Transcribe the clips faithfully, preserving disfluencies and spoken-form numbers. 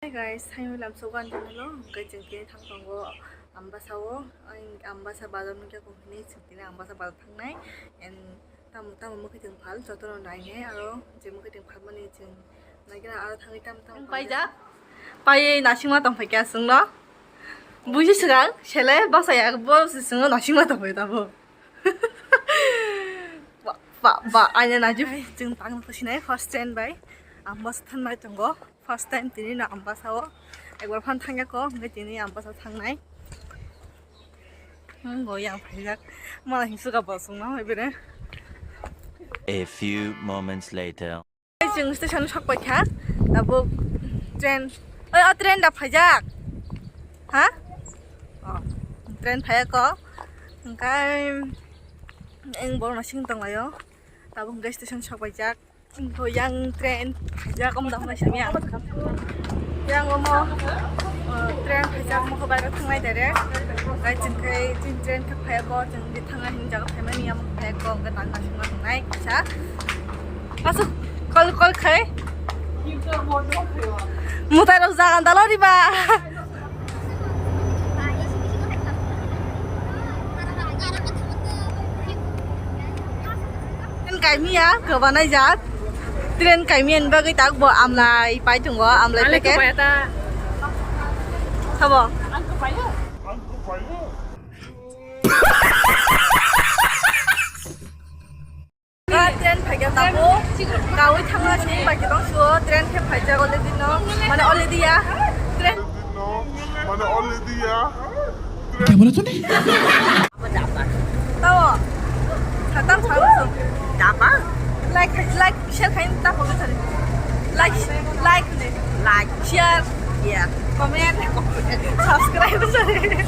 Hi guys, hai lam sogan channel o, hwnkhe chwng tini thang tongo Ambasa o, ang Ambasa bazar nukya kok hinwi chwng tini Ambasa bazar thangnai, and tamo tamo mwkhwtwng phal jotono nainai, aro je mwkhwtwng phalmani chwng naikhe aro thangwi tamo tamo paijak, paiwi nasingma tongphaikha chwngno, buisi swkang sele basa ya bo chwngno nasingma tongphai tamo. Ba, ba, ba, aina najib. Ai, chwng tang sinai first train bai. Ambasa thangnai tongo. First time tini no Ambasa o. Ekbar phan thangya ko, hwnkhe tini Ambasa thangnai. Ang go yang phaijak. Mala hingsuka bo sungna hoi bere. A few moments later. Chwng station sok paikha, tabuk train, oi, o train da phaijak, ha? O, train phaiyako, hwnkhe ang borokno sing tonglaio, tabuk hwnkhe station sok paijak, hwnkhe yang train phaijak, omo da hwnwi simi ang. Yang omo, o, train phaijak, omo khe bai khe thangnai direct, hwnkhe chwng khe chini train khe phaiyako, chwng di thangna hini jaga phaimani, omo khe phaiyako, hwnkhe tang naisingma tongnai kisa. Asuk, call, call khai. Mutai rok jaga dalo riba. Train kaimiya, kwbanai jat. Train kaimiya ni bagwi tak bo amlai pai tongo, amlai packet. Sabo. Ah, train phaikha tabuk. Kawi thangna sini bai kwbang suo. Train khe phaijak already no. Mane already ya. Train. Mane already ya. Train. Tao. Satam salam. Daba. Like, like, share khai ta photo chari. Like, like ne. Like. Share. Yeah. Comment. Comment. Subscribe chari.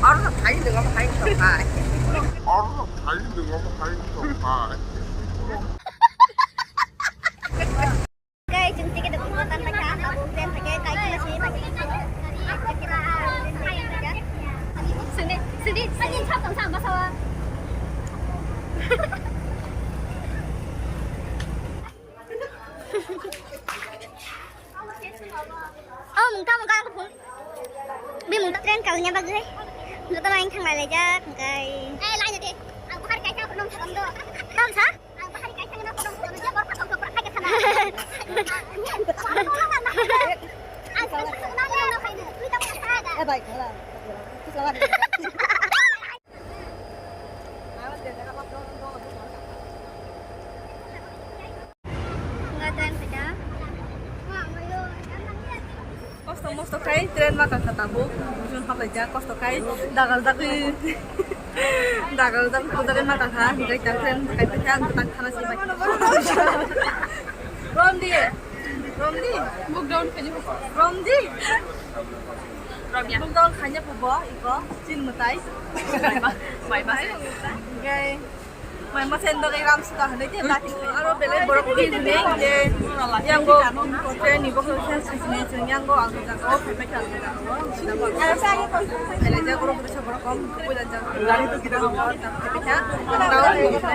Aro na thai nungo hai to hai. Aro na thai nungo hai to hai. Guys, yung ticket ako, matan pa siya. Tapos, then, pag-, kahit sino, sino, pag-, Sini, sini, sini, saan, saan, saan, basa. Oh, mungta, mungta, aku pun. Bi mungta train kalau nyabag, eh. Mungta main thang lalai jak, guys. Eh, lain aja. Aku hari kayak aku nong, nong, nong. Nong, sah? Kosto mosto khai train ma kha kha tabuk. Jun habai ja kosto khai dagal dagwi. Dagal dagwi pujagwi ma kha kha. Hinkhe train khai phaikha ang tang khana se bai. Romdi. Romdi. Look down khaini. Romdi. Romya. Look down khaini pubo iko chin mwtai. Bai ba. Bai ba. Hinkhe. Mai masa endo kay ram suka hande je lati aro belai borok bini je yang go train ni bokol sen sisne jeng yang go ang jago phai phai jago. Belai jago borok bisa borok kom kuila jago. Gari to kita mau tak kita tahu kita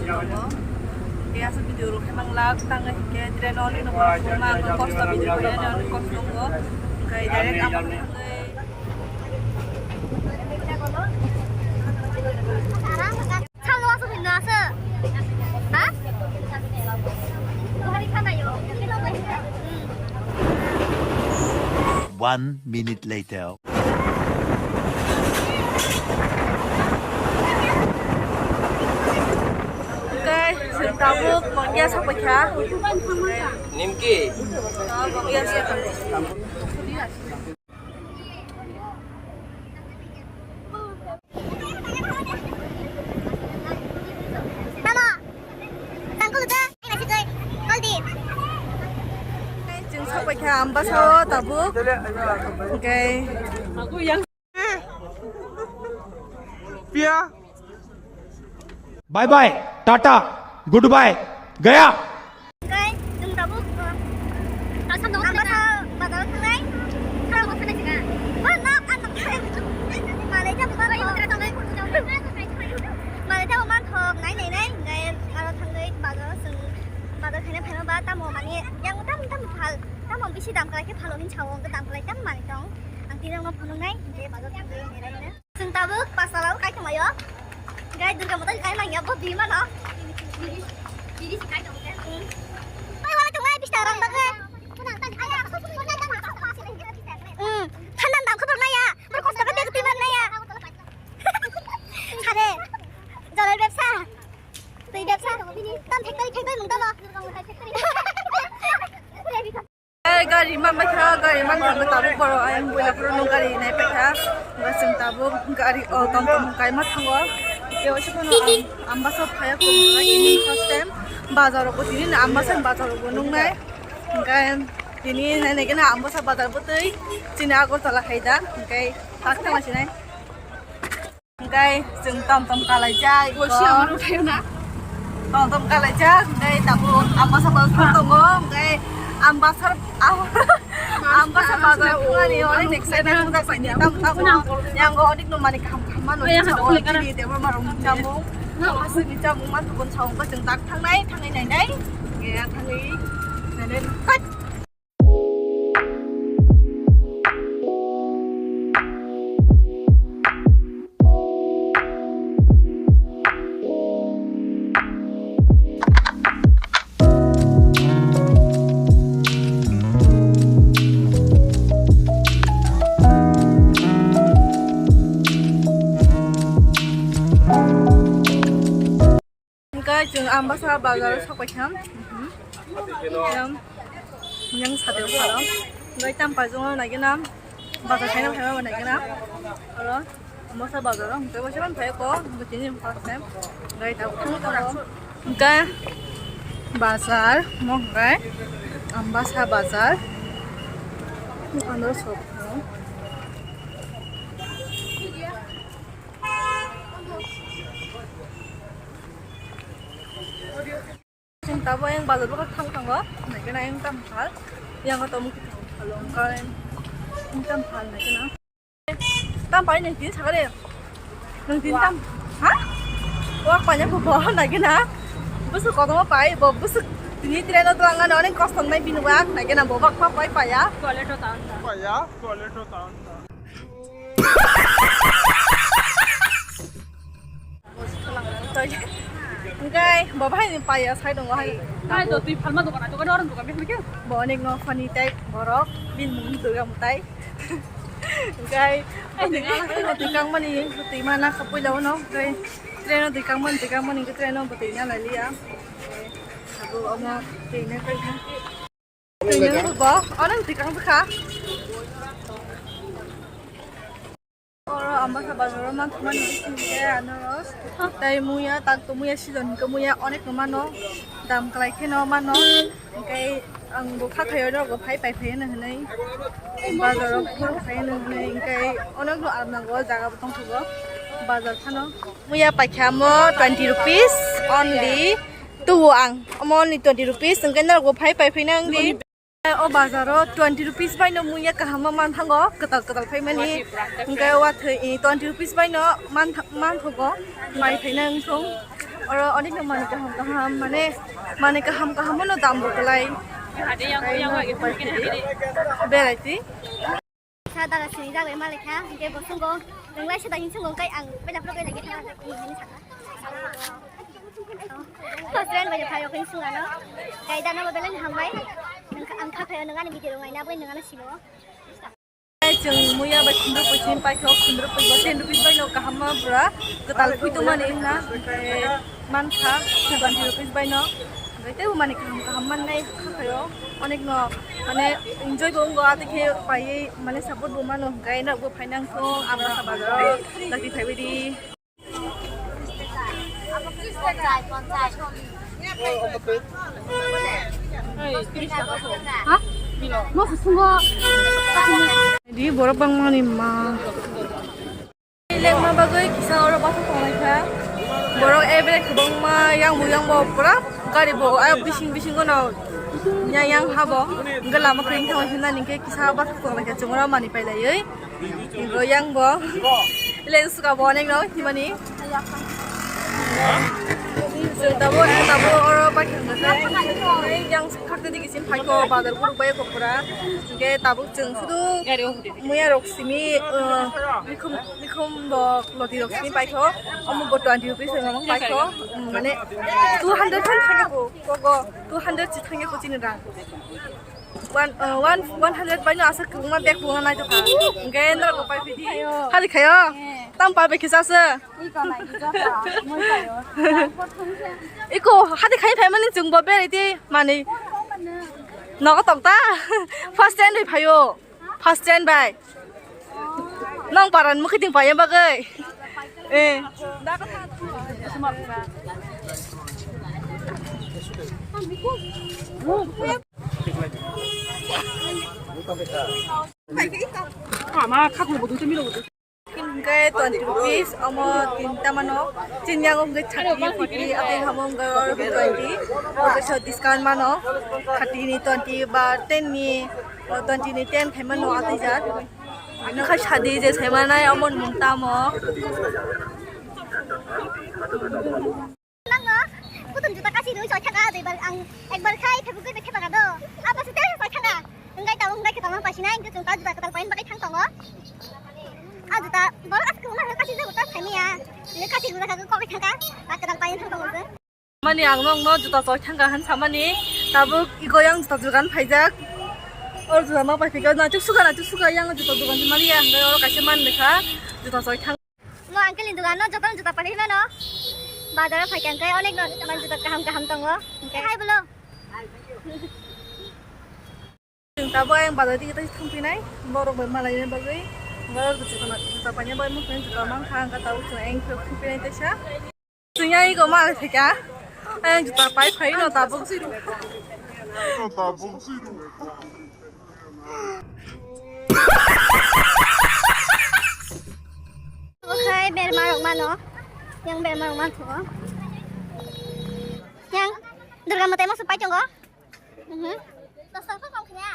jago. Kaya sa video ro kemang lag tang ke train on no ko ma ko kosto video ko ya on kosto ko kay direct amon. One minute later. Guys, tabuk mangya sapaikha. Nimki. Mangya sapaikha. Chwng sapaikha Ambasa o tabuk. Hwnkhe Pia. Bye bye, tata, goodbye, gaya. Guys, chwng tabuk, uh, Ambasa bazar o thangnai. Manwi tamo manthok nai nai nai, guys, aro thangwi bazar o chwng. Tamo mani yang tamo tamo phal, tamo bisi dam kwlai khe phalo hin sao, dam kwlai tamo mani tong. Ang tini ang phunung nai, je bazar thang nai nai. Chwng tabuk pasal o kai thanglaio. Gai Durga Mata kai manya bo bima no. Biri, biri si kai thang khe. Pai wala thang nai bista rang bagre. Hmm, thandan dam khabar naya. Bor kosto khe dek tibar naya. Sare. Jalai bebsa. Twi bebsa. Tam factory factory mung tamo. Ai gari ma ma kha gari ma kha tabuk boro ayang boila phuru no gari nai paikha. Ba chwng tabuk gari o tom tom kai ma thango. Kebo se kono am- ambasa phaya ko ini first time. Bazar ko tini na ambasa bazar ko nung nai. Hingkai tini nai nai kena ambasa bazar bwtwi chini Agartala hai da. Hingkai tak thang sinai. Hingkai chwng tom tom kalaijak. Bo si amar uthai na. Tom tom kalaijak. Hingkai tabuk ambasa bazar tongo. Hingkai ambasa ambasa bazar ani onek excited jak sini tam tam. Yang go onek no mani kaham kaham mano. Yang ada kulit chini tebur marung chamung. Aswk ni chamung ma tubun sao chwng tak thangnai thangnai nai nai. Ya thangnai. Nai nai. Hingke chwng Ambasa bazar o sok paikha. Yang, yang sade o pharo. Hingke tam paijong o naikhe na bazar khaina phaima bo naikhe na. Oro Ambasa bazar o hingke bo seban phai ko, bo tini first time. Hingke ta thang tongo. Hingke bazar mo hingke Ambasa bazar. Bukan oro sok. Chwng tabuk ayang bazar bwkhak thang thango, naikhe na ayang tam phal, yang o tamo khe thang phal, wngkha ayang tam phal naikhe na. Tam pai nang tini sakha de, nang tini tam, ha? Wak paina bo bo naikhe na, bwswk kotorma pai, bo bwswk tini train o twlang nani onek kosto wngnai bini wak, naikhe na bo bak pai paiya. Toilet o ta wngkha. Paiya, toilet o ta wngkha. Hingkai bo bahai ni paiya sai tongo hai. Hai to twi phalma dokan, dokan orang dokan bihmike. Bo onek no funny type borok, bini mung Durga Mutai. Hingkai ai ni ala kai no twi kang mani, twi mana kapui lawo no, hingkai train no twi kang mani, twi kang mani, train no bo twi na lai liya. Abo omo twi na kai. Twi nang bo, onek twi kang bwkha. Oro Ambasa bazar o manthokmani bising khe anaros. Tai muya, tak to muya, season hingke muya onek no mano. Dam kwlai khe no mano. Hingke ang bo kha khayo rok bo phai pai phai no hinui. Bazar o phai phai no hinui. Hingke onek no arnango jaga bo tongthogo. Bazar phano. Muya paikha mo twenty rupees only. Tubu ang omo only twenty rupees. Hingke norok bo phai pai phai no wngdi. O bazar o twenty rupees bai no muya kaham ma manthango, kwtal kwtal phaimani. Hingke o wathwi, eh, twenty rupees bai no mantha-, manthogo, mai phaina wngthong. Oro onek no manwi kaham kaham, mane, manwi kaham kaham no dam bo kwlai. Berai twi. Sa daga sini jaga malik ha, hingke bo sungo, nang lai sa daging sungo, kai ang, pai dapro kai lagi thang, ini saka. First time bai phai rok sung ano. Kai dana bo belai hambai. Ang kha khayo nang ani video ngai na bai nang ana simo. Chwng muya bai khundro poi sin pai kho khundro poi bo ten rupees bai no kaham ma bra. Kwtal phui to mani na. Man kha twenty rupees bai no. Bai te mani kaham kaham man nai kha khayo. Onek no mane enjoy bo ngo ate khe pai mane support bo mano. Gai na bo finance ko amra sa bazar. Lagi phai di. Di borok bangmani ma. Lengma bagwi kisa oro bathok tonglaikha. Borok ebre kwbangma yang bo yang bo pura gari bo ayok bising bisingo no yang yang habo. Hwnkhe lama kwrwng thangwi hwnna hinkhe kisa bathok tonglaikha chwng oro mani pailaiwi. Bo yang bo. Lens ka bo onek no himani. Chwng tabuk, tabuk oro baithang khe yang khakti digi sin phaikho, bazar guruk bai kho pura. Hingkhe tabuk chwng sudu muya rok simi, uh, mikhum, mikhum rok loti rok simi paikho. Omo bo twenty rupees rok paikho. Um, mane two hundred phan thangya kho, kogo two hundred si thangya kho chini rang. One, uh, one, one hundred bai no asa kwbangma bag kwbangma nai tongkha. Hingkhe norok pai phidi. Hari khayo. Tam pa bag kisa se. Iko hadi khai phai mani chwng bo beri ti mani. Nogo tong ta. First time bai phayo. First time bai. Nong paran mukhiting paya bagwi. Eh. Ama khaklo bodu te milo bodu. Hingke twenty rupees, omo tinta mano, chini yago hingke thirty, forty, atwi hamo hingke oro hingke twenty, omo kaisa discount mano, thirty ni twenty ba ten ni, o twenty ni ten khaimano atwi jat. Ano khai sadi je saimanai omo mung tamo. Nango, putun juta kasi rui soi thanga, duibar ang ekbar khai, thebuk gui bekhe bagado. Apa sih teh soi thanga? Engkai tau, engkai kita mang pasi nai, engkai chung ta juta ketal pain pakai thang tongo. Ah, juta, bor as kuma kasi juta thani ya. Ini kasi juta kagak kok thanga, tak ketal pain thang tongo je. Mani ang nong no juta soi thanga han samani, tabuk igo yang juta jugan phaijak. Or juta ma pai phika, na chuk suka, na chuk suka yang juta jugan mani ya, engkai oro kaisa man lekha, juta soi thang. Mo uncle ni dugan no joto juta pathai mano. Bazar o phaikha hwnkhe onek no man juta kaham kaham tongo. Hwnkhe hai bolo. Chwng tabuk ayang bazar digi tei thangphinai borok bai malaina bagwi. Borok juta juta paina bai mukhung juta mankha hwnkhe tabuk chwng ayang thangphinai teisa. Chwng ayang iko malai phaikha. Ayang juta pai phai no tabuk. Okhai berma rok mano. Yang berma rok manthogo. Yang Durga Matai masa pai tongo. Mhm. Dos tong kong kaya.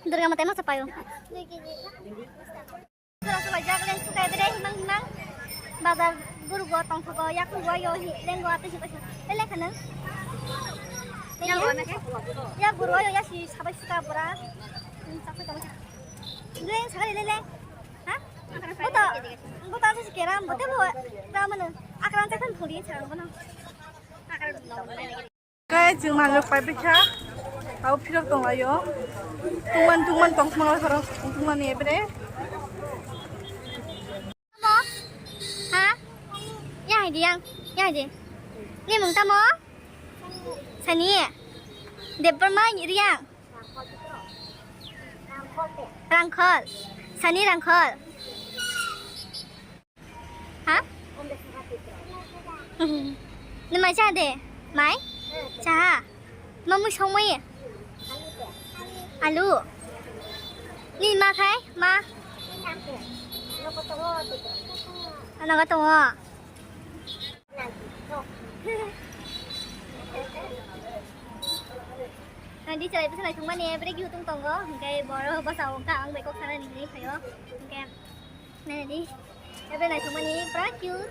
Durga Matai masa payo. Sura sura jak leng sukai bere himang himang. Bazar burugo tongthogo yakhugo yo hi lenggo atwi hi paisa. Lele khana. Yang wana ke? Ya guru yo ya si sabai suka bura. Hmm, sabai tong. Leng sabai lele. Ha? Buta, buta si keram, buta bo ramana. Akran tekan thuri sarang bono. Akran. Kai chwng manjak pai bikha. Tau phirok tong laio. Tungman tungman tong thang lai khoro tungman ni ebre. Tamo? Ha? Ya hai di yang. Ya hai di. Ni mung tamo? Sani. Debbarma ni riang. Rangkhol. Sani Rangkhol. Ha? Ni mai cha de? Mai? Cha. Ma mui song mui? Alu. Ni ma khai? Ma? Ano ka tongo? Nadi chwrai bwsa naithok mani break YouTube tongo, hwnkhe boro bwsa wngkha ang bai kok sana ni hinwi phaio, hwnkhe nadi ebe naithok mani pura cute.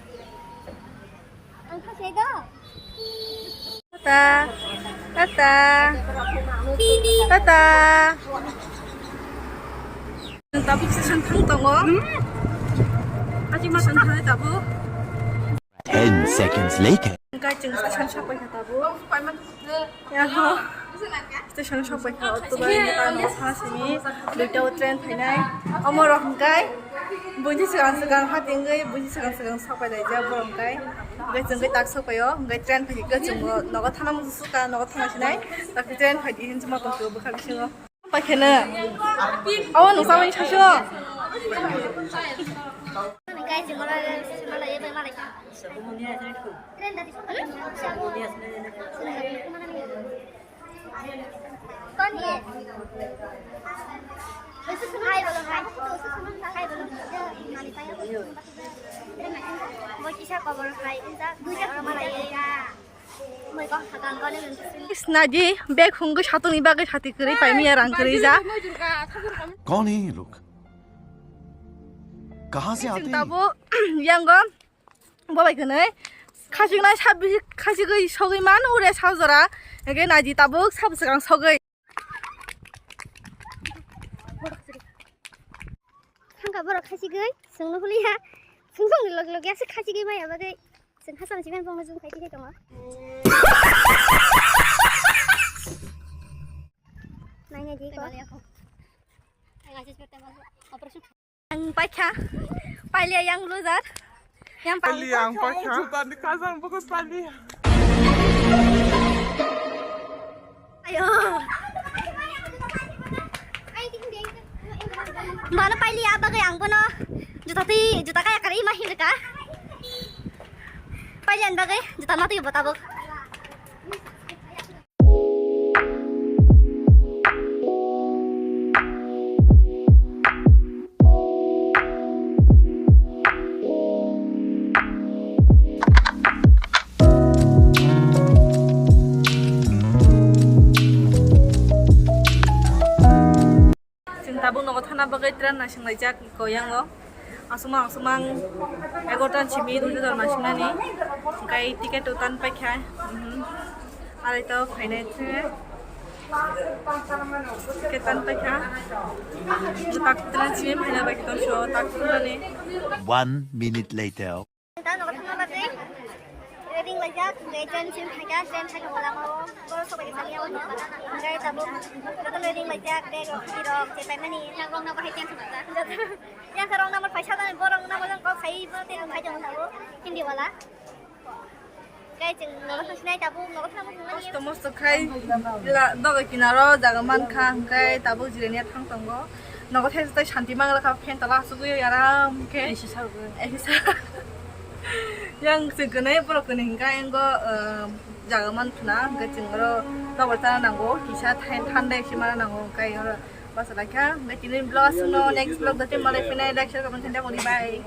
Ang kha se do. Tata, tata, tata. Tabuk session thang tongo. Aji ma thang thang tabuk. Ten seconds later. Hingke chwng station sapai kha tabuk. Yaho. Station sapai kha, o tubai ni tamo ha simi duita o train phainai. Omo rok hingke buini swkang swkang ha tingwi buini swkang swkang sapai laijak borok hingke. Hingke chwng khe tak sapai o, hingke train phai khe chwng bo nogo thana muchung suka, nogo thana sinai. Tak train phai di hinwi ma tong bwkha bisingo. Paikhe no. Abo nung samani sasio. Bo kisa kobor hai, duita kobor hai. Snadi bag hungwi satungni bagwi sati kwrwi paimaya rang kwrwi ja. कौन है ये लोग? कहाँ से आते हैं? Tabuk yango bobai kwnwi khachiknai sabbi khachigwi sogwi man ure sajora, hwnkhe naidi tabuk sabo swkang sogwi. Thangka borok khachigwi chwngno huliya, chwngno log log ya se khachigwi maya bagwi chwng hachal chimen bongno jum khai khai tongo. Nai nai di ko. Ang paikha, pailiya yang loser. Yang pailiya ang paikha. Juta ni kazang buku pailiya. Ayo. Mana pailiya bagwi ang bono juta twi, juta kaya kari ma hinka. Pailiya bagwi juta ma twi botabok. Chwng tabuk nogo thana bagwi train naisinglaijak koyango. Aswkmang aswkmang egarota ni simi duita dor naisingmani. Hwnkhe ticket o tan paikha. Mhm. Arai to phainai thangwi. Ticket tan paikha. Tak train simi phaina bagwi tongso tak thumnani. One minute later. Ta nogo thangna bagwi ready wnglaijak, hwnkhe train simi phaikha, train phaikha lama o borok sok bai kisa liya wngkha. Hwnkhe tabuk joto ready wnglaijak, bag rok, chuti rok, je paimani. Yang rok na bahai tension wngkha. Yang khe rok number paisa dani, borok number jang kok khai bo tei khai tongo tabuk Hindi wala. Hwnkhe chwng nogo thangsinai tabuk, nogo thangna bagwi. Kosto mosto khai la doga kinaro jaga mankha, hwnkhe tabuk jirania thang tongo. Nogo thai tei shanti manglakha, fan tola asugwi aram khe. Esi sa. Yang se gwnai borok kwnwi hwnkha, yang go, ah, jaga man khna, hwnkhe chwng oro nokbar chana nango, kisa thai-, thanda isi mana nango, hwnkhe oro basa laikha. Hwnkhe tini vlog aswkno, next vlog dati malai phinai, like, share, comment, thanda kori, bye.